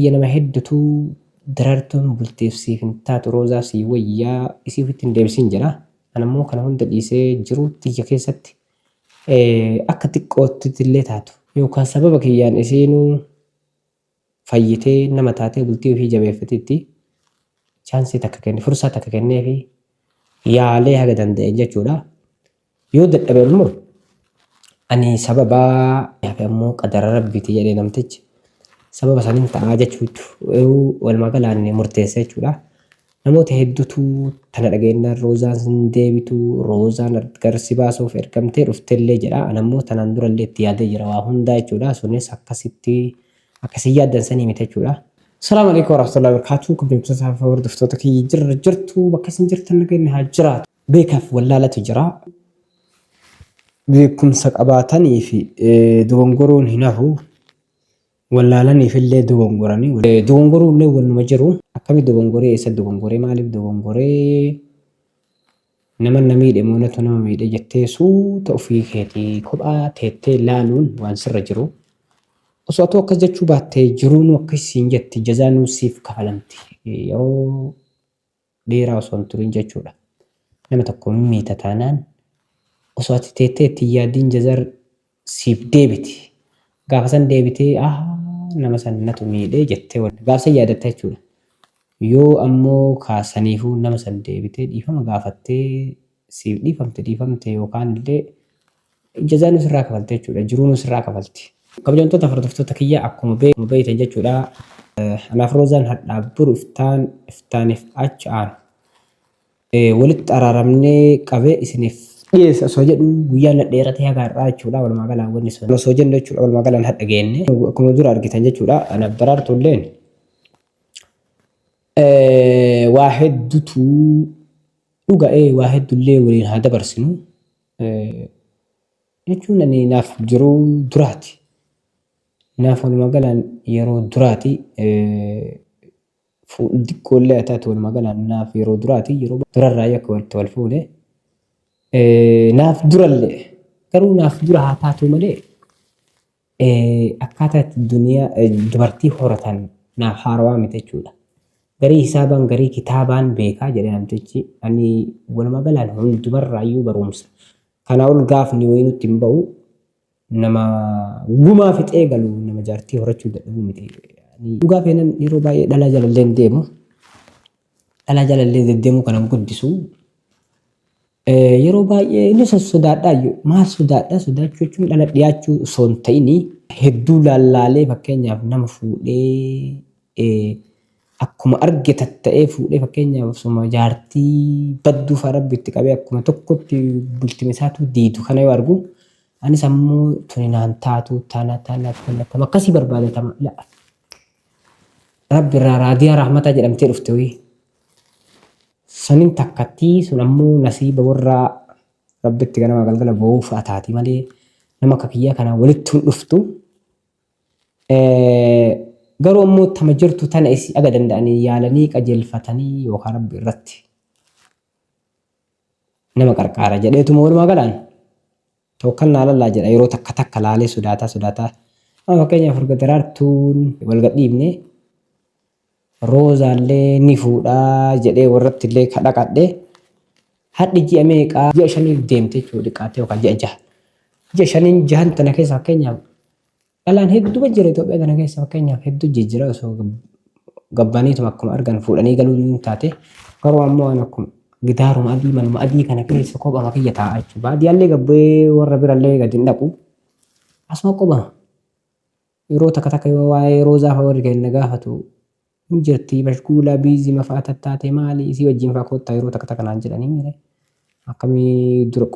Biyya nama heddutu Daraartuun bultiif siif hin taatu Roozaa sii wayya isii ofitti hin deebisin jedha. An ammoo kana hunda dhiisee jiruu tiyya keessatti akka xiqqootti illee taatu yookaan sababa kiyyaan isiinuu fayyitee nama taatee bultii ofii jabeeffateetti chaansii takka kenne fursaa takka kenneefi yaalee haga danda'een jechuudha. Yoo dadhabe immoo ani sababa hafe ammoo qadara rabbiiti jedhee namtichi sababa saniin ta'aa jechuutu walumaa galaan murteessa jechuudha. Namoota hedduutu tana dhageenyaan Roozaan hin deebitu, Roozaan gar si baasuuf ergamtee dhuftellee jedha. Ani ammoo tanaan durallee itti yaadee jira waa hundaa jechuudha. Sunis akkasitti akkasii yaaddan sanii miti jechuudha. Salaamu alaikum warahmatullahi wabarakatuh. Kabajamtoota fi hordoftoota kiyya jirra jirtu bakka isin jirtan nageenyi haa jiraatu. Beekaaf wallaalatu jira. Beekumsa qabaatanii fi dogongoroon hin hafu. Wallaalaniif illee dogongoranii. Dogongoruu illee waluma jiru. Akkami dogongoree eessa dogongoree maaliif dogongoree nama na miidhe moo natu nama miidhe jettee suuta ofii keetii kophaa teettee laaluun waan sirra jiru. Osoo atuu akkas jechuu baattee jiruunuu akkas siin jetti jazaanuu siif kafalamti. Yeroo dheeraa osoo hin turin jechuudha. Nama tokko miita taanaan osoo ati teettee itti hin yaadin jazar siif deebiti. Gaafa san deebitee ah nama san natu miidhee jettee gaafa san yaadatta jechuudha. Yoo ammoo kaasaniifuu nama san deebitee dhiifama gaafattee siif dhiifamte dhiifamte yookaan illee jazaa nu sirraa kafalte jechuudha. Jiruu nu sirraa kafalti. Kabajamtoota hordoftoota kiyya akkuma beektan jechuudha. Anaaf Roozaan hadhaaf boru iftaan iftaaniif achi aanu walitti araaramnee qabee isiniif dhiyeessa osoo jedhu guyyaan na dheeratee haga har'aa jechuudha. Walumaa galaan wanni sun osoo jennu jechuudha. Walumaa galaan hadha geenne akkuma dura argitan jechuudha. Anaaf Daraartuulleen waa hedduutu dhuga waa hedduullee waliin haa dabarsinu. Jechuun ani naaf jiruu duraati. Naaf walumaa galaan yeroo duraati. Xiqqoollee haa taatu walumaa galaan naaf yeroo duraati. Yeroo durarraa akka walitti wal fuune. Naaf durallee garuu naaf dura haa taatu malee akkaataa itti duniyaa dubartii horatan naaf haarawaa miti jechuudha. Garii hisaabaan garii kitaabaan beekaa jedhe namtichi. Ani walumaa galaan hundumarraayyuu barumsa. Kanaa ol gaafni wayii nutti hin ba'u. Nama gumaa fixee galu nama jaartii horachuu dadhabuu miti. Dhugaa feenan yeroo baay'ee dhalaa jalallee hin deemu. Dhalaa jalallee deddeemuu kanan guddisu. Yeroo baay'ee inni sossodaadhaa iyyuu maal sodaadha sodaachuu jechuun dhala dhiyaachuu osoo hin ta'in hedduu laallaalee fakkeenyaaf nama fuudhee akkuma arge tatta'ee fuudhee fakkeenyaaf osuma jaartii badduu fa'a rabbi itti qabee akkuma tokkotti bultima isaatu diidu kana yoo argu anis ammoo tuni naan taatu tana tana tana tama akkasii barbaada tama la rabbi irraa raadiyaa rahmataa jedhamtee dhufte wayii. Sanin takkattii sun ammoo nasiiba warra rabbitti ganama galgala boo'uu fa'a taati malee nama akka kiyyaa kanaan walitti hin dhuftu. Garuu ammoo tama jirtu tana isii aga danda'anii yaalanii qajeelfatanii yookaan rabbi irratti nama qarqaara jedheetuma walumaa galaan tawakkalnaa alallaa jedha yeroo takka takka laalee sodaataa sodaataa. Amma fakkeenyaaf erga Daraartuun wal gadhiifne Roozaallee ni fuudhaa jedhee warratti illee kadhaqadhe. Hadhi ji'a meeqaa ji'a shaniif deemte jechuudha xiqqaattee yookaan ji'a jaha. Ji'a shaniin jahan tana keessa fakkeenyaaf dhalaan hedduu jira Itoophiyaa tana keessa fakkeenyaaf hedduu jijjiira osoo gabbaniituma akkuma argan fuudhanii galuu ni taate. Garuu ammoo waan akkuma gidaaruma adii manuma adii kana keessa kophama kiyya taa'a jechuudha. Baadiyyaallee gabbee warra birallee gadi hin dhaqu. Asuma qophama. Yeroo takka takka yoo waa'ee Roozaa fa'a warri keenya gaafatu hin jirti mashguula biizii mafa'a tattaate maali isii wajjin fa'a koottaa yeroo takka takka naan jedhanii miire akkamii dura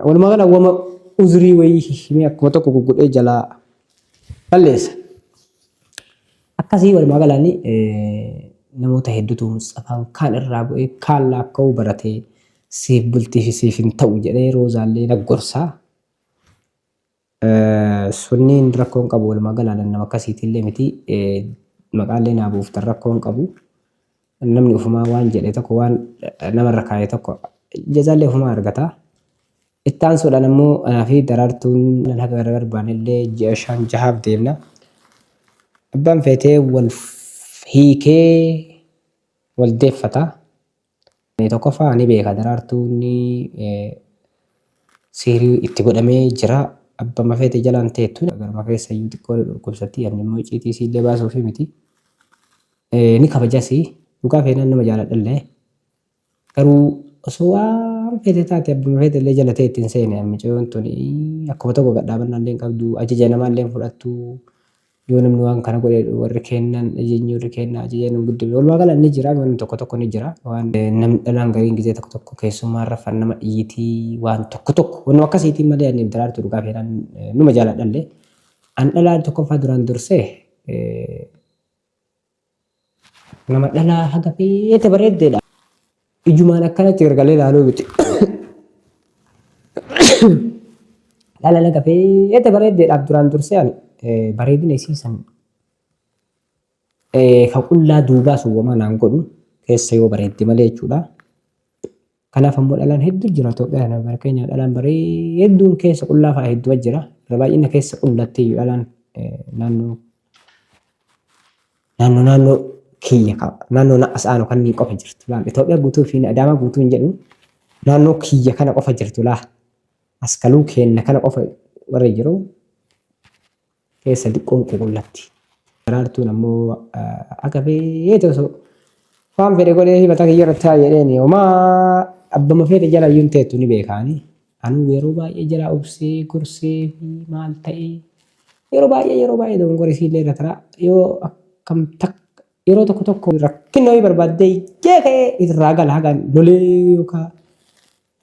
walumaa gala wama uzrii wayii himee akkuma tokko gugudhee jalaa balleessa. Akkasii walumaa galaan namoota hedduutu Musxafaan kaan irraa bu'ee kaan laakka'uu baratee siif bultii fi siif hin ta'u jedhee Roozaallee na gorsaa. Sunniin rakkoo hin qabu walumaa galaan nama akkasiitillee miti maqaallee naa buuftan rakkoo hin qabu. Namni ofumaa waan jedhe tokko waan namarra kaa'e tokko jazaallee ofumaa argata. Itti aansuudhaan ammoo anaa fi Daraartuun haga gargar baanellee ji'a shan jahaaf deemna. Abbaan feetee wal hiikee wal deeffata. Tokkoffaa ni beeka Daraartuun siirii itti godhamee jira. Abbama feete jalaan teettu garuma keessa iyyuu xiqqoo dhukkubsatti ani immoo icciitii isiillee baasuufi miti. Ni kabajasi dhugaa feenaan nama jaaladhallee garuu osoo waan feete taate abbuma feete illee jala teetti hin seene mucayyoon tun akkuma tokko gad dhaabannaa illee hin qabdu ajaja namaa illee hin fudhattu. Yoo namni waan kana godhe warri kennan ajajni warri kenna ajaja nu guddifne. Walumaa gala ni jira wanni tokko tokko ni jira. Waan namni dhalaan gariin gizee tokko tokko keessummaa irra fan nama iyyitii waan tokko tokko wanuma akkasiitiin malee ani Daraartuu dhugaa feenaan numa jaaladhallee. An dhalaan tokkoffaa duraan dursee Nama dhalaa haga feete bareeddeedha. Ijumaan akkanatti gargalee ilaaluu miti. Dhala haga feete bareeddeedhaaf duraan dursee ani bareedina isii san kan qullaa duubaa sun wamaa naan godhu keessa yoo bareedde malee jechuudha. Kanaaf ammoo dhalaan hedduu jira Itoophiyaa kana fakkeenyaaf dhalaan bareedduun keessa qullaa fa'a hedduu jira. Irra baay'ina keessa qullattee iyyuu dhalaan naannoo naannoo naannoo kiyya naannoo na as aanu kanneen qofa jirtu. Laal Itoophiyaa guutuu fi Adaamaa guutuu hin jedhu naannoo kiyya kana qofa jirtu laa askaluu keenna kana qofa warri jiru keessa diqqoon ququllatti. Daraartuun ammoo akka feete osoo waan fedhe godhee mataa kiyya irratti haa jedheen homaa abbama feete jala iyyuu hin teettu ni beekaani. Anuu yeroo baay'ee jalaa obsee gorsee fi maal ta'ee yeroo baay'ee yeroo baay'ee dogongora isiillee irra taraa yoo akkam takka yeroo tokko tokko rakkinna wayii barbaaddee iyyee ka'ee irraa gala hagaan lolee yookaan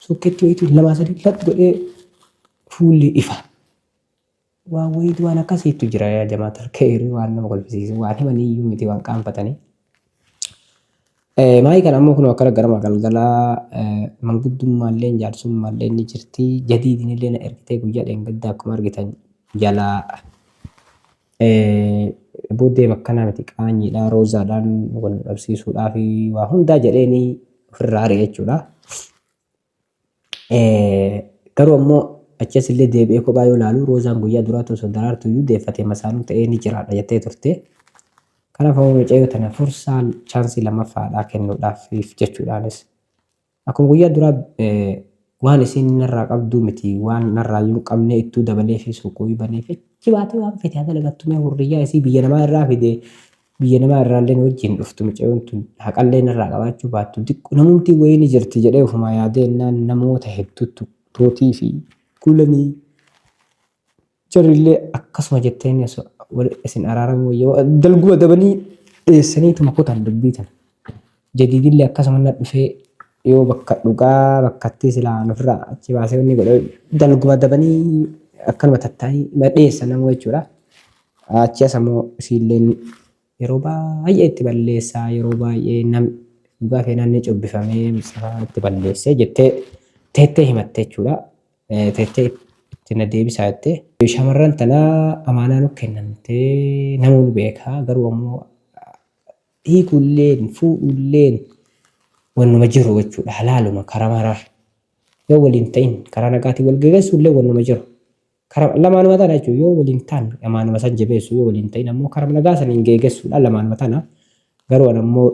sokkeetti wayiitu lamaa sadii lat godhee fuulli ifa. Waan wayiitu waan akkasiitu jira yaa jamaatal keeyri waan nama kolfisiisu waan himanii iyyuu miti waan qaanfatanii. Maayii kana ammoo kunoo akkana garama galgalaa manguddummaallee jaarsummaallee ni jirti. Jadiidin illee na ergitee guyyaa dheengaddaa akkuma argitan jalaa booddee bakkanaa miti qaanyiidha roozaadhaan wal dhabsiisuudhaaf waa hundaa jedheeni ofirraa ari'e jechuudha. Garuu ammoo achi as illee deebi'ee kophaa yoo ilaalu Roozaan guyyaa duraatti osoo Daraartuu iyyuu deeffatee masaanuu ta'ee ni jiraadha jettee turte. Kanaaf ammoo mucayyoo tana fursaa chaansii lammaffaadhaa kennuudhaaf jechuudhaanis. Akkuma guyyaa duraa waan isiin narraa qabduu miti waan narraa iyyuu hin qabne ittuu dabalee fi suuquu banee fi achi baatee waan fete haa dalagattu mee hurriyyaa isii biyya namaa irraa fide Biyya namaa irraallee nu wajjin dhuftu mucayyoon tun haqallee narraa qabaachuu baattu diqqo namumti wayii ni jirti jedhee ofumaa yaadee ennaan namoota hedduutu tootii fi kuulanii jarrillee akkasuma jetteen wal isin araaramuu wayya dalguma dabanii dheessaniituma kutan dubbii tana. Jadiidillee akkasuma na dhufee yoo bakka dhugaa bakkattii silaa ofirraa achi baasee wanni godhe dalguma dabanii akkanuma tattaa'anii dheessan namoo jechuudha. Achi as ammoo isiilleen yeroo baay'ee itti balleessaa yeroo baay'ee nam dhugaa keenaan ni cubbifamee Musxafaan itti balleessee jettee teettee himatte jechuudha. Teettee itti na deebisaa jettee. Shamarran tanaa amaanaa nu kennamtee namuu nu beekaa garuu ammoo hiikuulleen fuudhuulleen wannuma jiru jechuudha halaaluma karaa maraa yoo waliin ta'in karaa nagaatiin wal gegessuullee wannuma jiru. Kara lamaanuma tana jechuun yoo waliin ta'an lamaanuma san jabeessu yoo waliin ta'in ammoo karaa nagaa saniin geegessuudha lamaanuma tana. Garuu an ammoo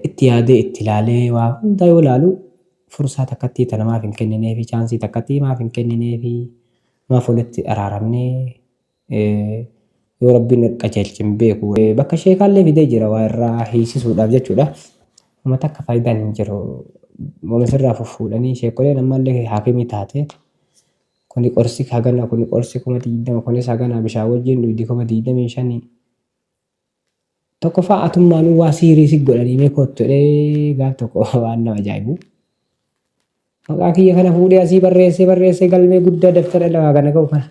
itti yaadee itti ilaalee waa hunda yoo ilaalu fursaa takkattii tana maaf hin kennineefi chaansii takkattii maaf hin kennineefi maaf walitti araaramnee yoo rabbiin qajeelche hin beeku. Bakka sheekaallee fidee jira waa irraa hiisisuudhaaf jechuudha. Uummata akka faayidaan hin jiru. Wama sirraa fuffuudhanii sheekoleen ammallee haakimii taate. Kuni qorsi hagana kuni qorsi 20,000 kunis hagana bishaan wajjin dhugdi 25,000. Tokkoffaa atummaanuu waa siirii si godhanii mee kottu jedhee gaaf tokko waan nama ajaa'ibu. Maqaa kiyya kana fuudhee asii barreessee barreessee galmee guddaa daftara lafaa kana ga'u kana.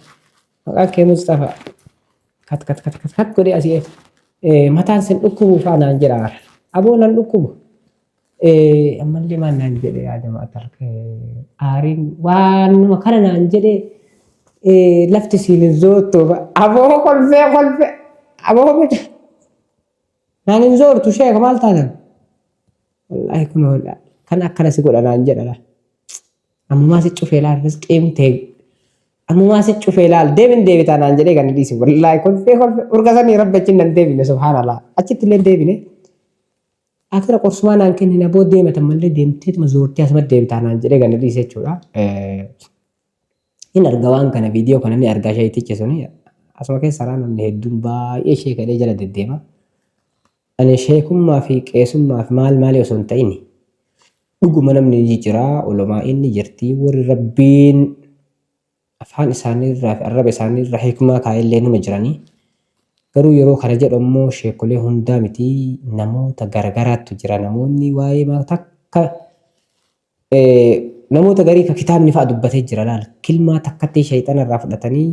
Maqaan kee Musxafaa. Kat kat kat kat kat godhee asii mataan sin dhukkubu faa naan jedha ara. Aboo nan dhukkubu. Ammallee maal naan jedhe yaa jamaata aariin waanuma kana naan jedhe lafti siin hin zoortu. Aboo kolfee kolfee aboo mucaa naan hin zoortu sheeka maal taatan. Wallaahi kun kan akkana si godha naan jedha. Ammumaa si cufee laal rizqiin tee Ammumaa si cufee laal deemin deebitaa naan jedhee kan dhiise wallaahi kolfee kolfee urga sanii rabbi achi nan deebine subhaanallah achitti illee deebine. Akira qorsumaa naan kennina boo deematan mallee deemteetuma zoortee asuma deebitaa naan jedhee kan dhiise jechuudha. Hin arga waan kana viidiyoo kana ni argaa sheeytichi suni asuma keessa namni hedduun baay'ee sheekadhee jala deddeema. Ani sheekummaa fi qeesummaa fi maal maalii osoo hin ta'in dhuguma namni ni jira ulamaa inni jirti warri rabbiin afaan isaanii irraa fi arraba isaanii irra hikmaa kaa'ellee numa jiranii. Garuu yeroo kana jedhu ammoo sheekolee hundaa miti namoota garagaraattu jira namoonni waa'ee takka namoota garii ka kitaabni fa'a dubbatee jira laal kilmaa takkatti shayxana irraa fudhatanii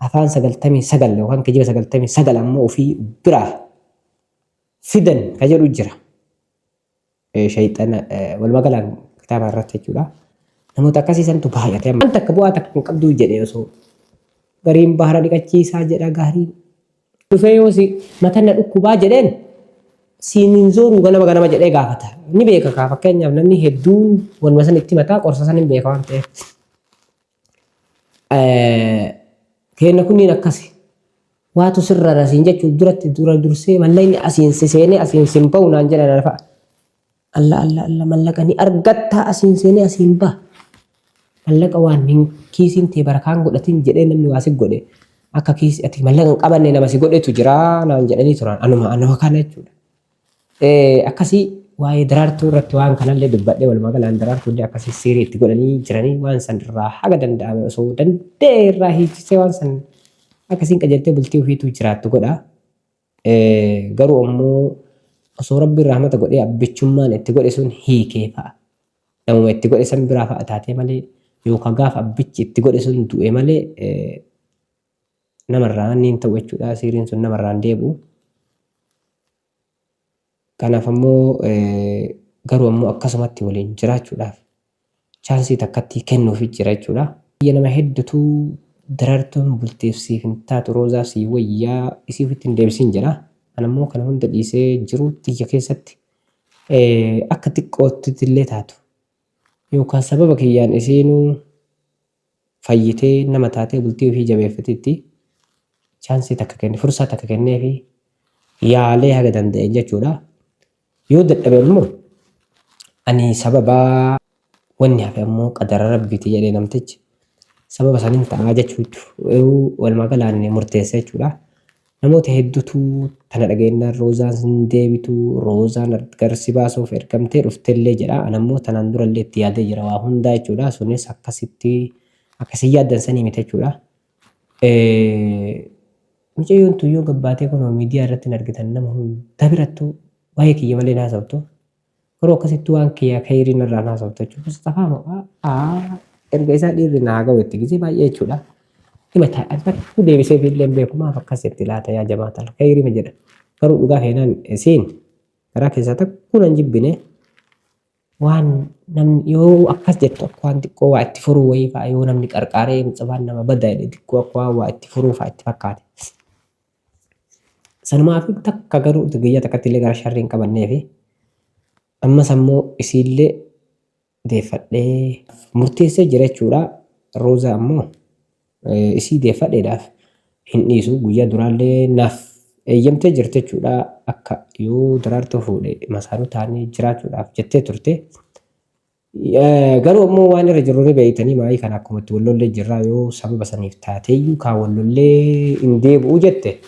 afaan 99 yookaan kijiba 99 ammoo ofii biraa fidan ka jedhu jira. Shayxana walumaa galaan kitaaba irratti jechuudha. Namoota akkasii santu baay'ate amma. Takka bu'aa takka hin qabdu jedhee osoo gariin bahara dhiqachiisaa jedha gaariin. Dhufee yoo si mata na dhukkubaa jedheen siin hin zooruu ganama ganama jedhee gaafata. Ni beeka kaa fakkeenyaaf namni hedduun wanuma san itti mataa qorsa san hin beeka waan ta'eef. Keenna kunniin akkasi. Waatu sirra rasiin jechuun duratti dura dursee mallaqni asiin si seenee asiin sin ba'u naan jedhan ana fa'a. Alla alla alla mallaqa ni argattaa asiin seenee asiin ba'a. Mallaqa waan hin kiisiin tee barakaan godhatin jedhee namni waa si godhe akka kiisii ati mallaqa hin qabanne nama si godhetu jira naan jedhanii turan anuma anuma kana jechuudha. Akkasii waa'ee daraartuu irratti waan kanallee dubbadhee walumaa galaan daraartuu illee akkasii siirii itti godhanii jiranii waan san irraa haga danda'ame osoo danda'e irraa hiiksisee waan san akkasiin qajeeltee bultii ofiituu jiraattu godha. Garuu ammoo osoo rabbiin rahmata godhee abbichummaan itti godhe sun hiikee fa'a. Namuma itti godhe san biraa fa'a taatee malee yookaan gaafa abbichi itti godhe sun du'e malee namarraa inni hin ta'u jechuudha. Siiriin sun namarraa hin deebi'u. Kanaaf ammoo garuu ammoo akkasumatti waliin jiraachuudhaaf chaansii takkatti kennuufi jira jechuudha. Biyya nama hedduutu daraartuun bultiif siif hin taatu roozaa sii wayyaa isii ofitti hin deebisin jedha. Ani ammoo kana hunda dhiisee jiruu tiyya keessatti akka xiqqootti illee taatu yookaan sababa kiyyaan isiinuu fayyitee nama taatee bultii ofii jabeeffatetti chaansii takka kenne fursaa takka kenneefi yaalee haga danda'een jechuudha. Yoo dadhabe immoo ani sababa wanni hafe ammoo qadara rabbiiti jedhee namtichi sababa saniin ta'aa jechuutu walumaa galaan murteessa jechuudha. Namoota hedduutu tana dhageenyaan roozaan hin deebitu roozaan gar si baasuuf ergamtee dhuftellee jedha. Ani ammoo tanaan durallee itti yaadee jira waa hundaa jechuudha. Sunis akkasitti akkasii yaaddan sanii miti jechuudha. Mucayyoon tun yoo gabbaatee kunoo miidiyaa irratti hin argitan nama hunda birattuu waa'ee kiyya malee hin haasoftu. Garuu akkasitti waan kiyya kayriin irraa hin haasoftu jechuudha. Mustafaa moo aa erga isaa dhiirri naa ga'u itti gisee baay'ee jechuudha. Hima taa'an bakka deebisee fi illee beeku maaf akkas itti laata yaa jamaata kayrii ma jedha. Garuu dhugaa keenaan isiin garaa keessaa takkuun hin jibbine waan namni yoo akkas jettu akka waan xiqqoo waa itti furuu wayii fa'a yoo namni qarqaaree Mustafaan nama bada jedhe xiqqoo akka waan waa itti furuu fa'a itti fakkaate. Sanumaaf takka garuu guyyaa takkatti illee gara sharrii hin qabannee fi ammas ammoo isiillee deeffadhee murteessee jira jechuudha. Roozaa ammoo isii deeffadheedhaaf hin dhiisu guyyaa duraallee naaf eeyyamtee jirti jechuudha. Akka yoo daraartuu fuudhe masaanuu taanee jiraachuudhaaf jettee turte. Garuu ammoo waan irra jirru ni beektanii maayii kana akkuma itti wallollee jirraa yoo sababa saniif taateeyyuu kaa wallollee hin deebi'u jette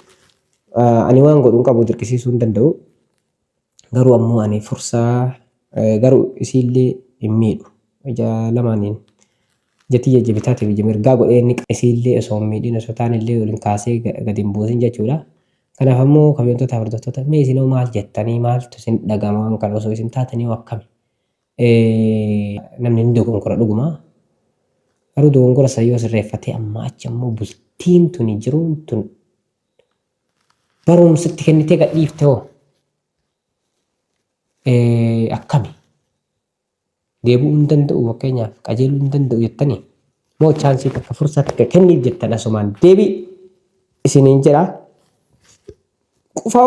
ani waan godhu hin qabu dirqisiisuu hin danda'u. Garuu ammoo ani fursaa garuu isiillee hin miidhu. Ija lamaaniin ija tiyya ija bitaatiif ija mirgaa godhee inni isiillee osoo hin miidhin osoo taanillee waliin kaasee gadi hin buusin jechuudha. Kanaaf ammoo kabajamtoota hordoftoota mee isinoo maal jettanii maaltu isin dhagama waan kana osoo isin taatanii hoo akkami? Namni ni dogongora dhuguma. Garuu dogongora san yoo sirreeffatee amma achi ammoo bultiin tuni jiruun tun barumsa itti kennitee gadhiifte hoo akkami? Deebi'uu hin danda'u fakkeenyaaf qajeeluu hin danda'u jettanii moo chaansii takka fursaa takka kenniif jettan asumaan deebii isiniin jedha. Qufaa.